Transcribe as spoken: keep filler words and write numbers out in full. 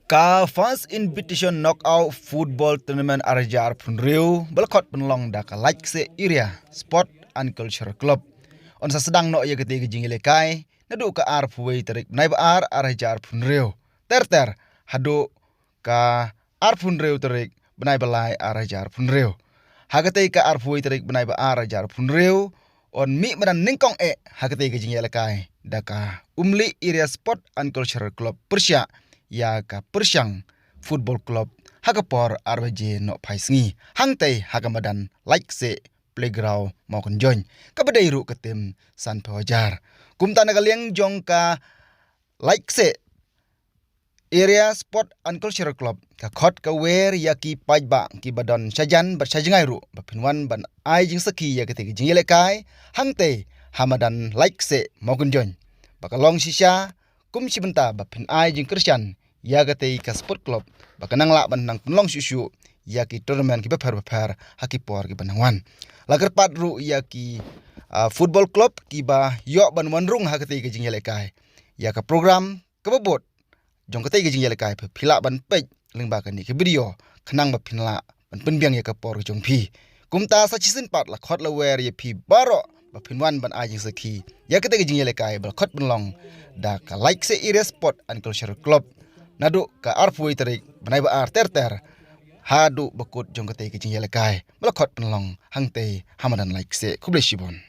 Ka First Invitation Knockout Football Tournament ar hajar arphew hynriew ba la khot pynlong da ka Laitkaseh Area Sport and Cultural Club yn sa sdang noh ïa katei ka jingïalehkai naduh ka arphew wei tarik bnai ba ar ar hajar arphew hynriew ter ter haduh ka arphew hynriew tarik bnai ba lai ar hajar arphew hynriew. Ha katei ka arphew wei tarik bnai ba ar ar hajar arphew hynriew yn mih madan nyngkong eh ha katei ka jingïalehkai da ka Umlieh Area Sport and Cultural Club pyrshah ïa ka Pyrshang Football Club ha ka por ar baje nohphai sngi hangtei ha ka madan Laitkaseh Playground Mawkynjoin kaba dei ruh ka tim sanphew hajar. Kumta na ka liang jong ka Laitkaseh Area Sport and Cultural Club ka khot ka wer ïa ki paidbah kiba don shajan bad shajngai ruh ba phin wan ban ai jingsakhi ïa katei ka jingïalehkai hangtei ha madan Laitkaseh Mawkynjoin ba ka long shisha kum shi bynta ba phin ai jingkyrshan ïa katei ka sport club ba kan nang lah ban nang pynlong shuh shuh ïa ki tournament kiba pher ba pher ha ki por kiba nang wan. La kyrpad ruh ïa ki ah, football club kiba ïoh ban wan rung ha katei ka jingïalehkai ïa ka program kaba bud jong katei ka jingïalehkai phi lah ban peit lyngba kane ka video khnang ba phin lah ban pynbiang ïa ka por jong phi. Kumta sa shisien pat la khot la wer ïa phi baroh ba phin wan ban ai jingsakhi ïa katei ka jingïalehkai ba la khot pynlong da ka Laitkaseh Area Sport and Cultural Club naduh ka arphew wei tarik bnai ba ar ter ter haduh ba kut jong katei ka jingïalehkai ba la khot pynlong hangtei ha madan Laitkaseh. Khublei shibun.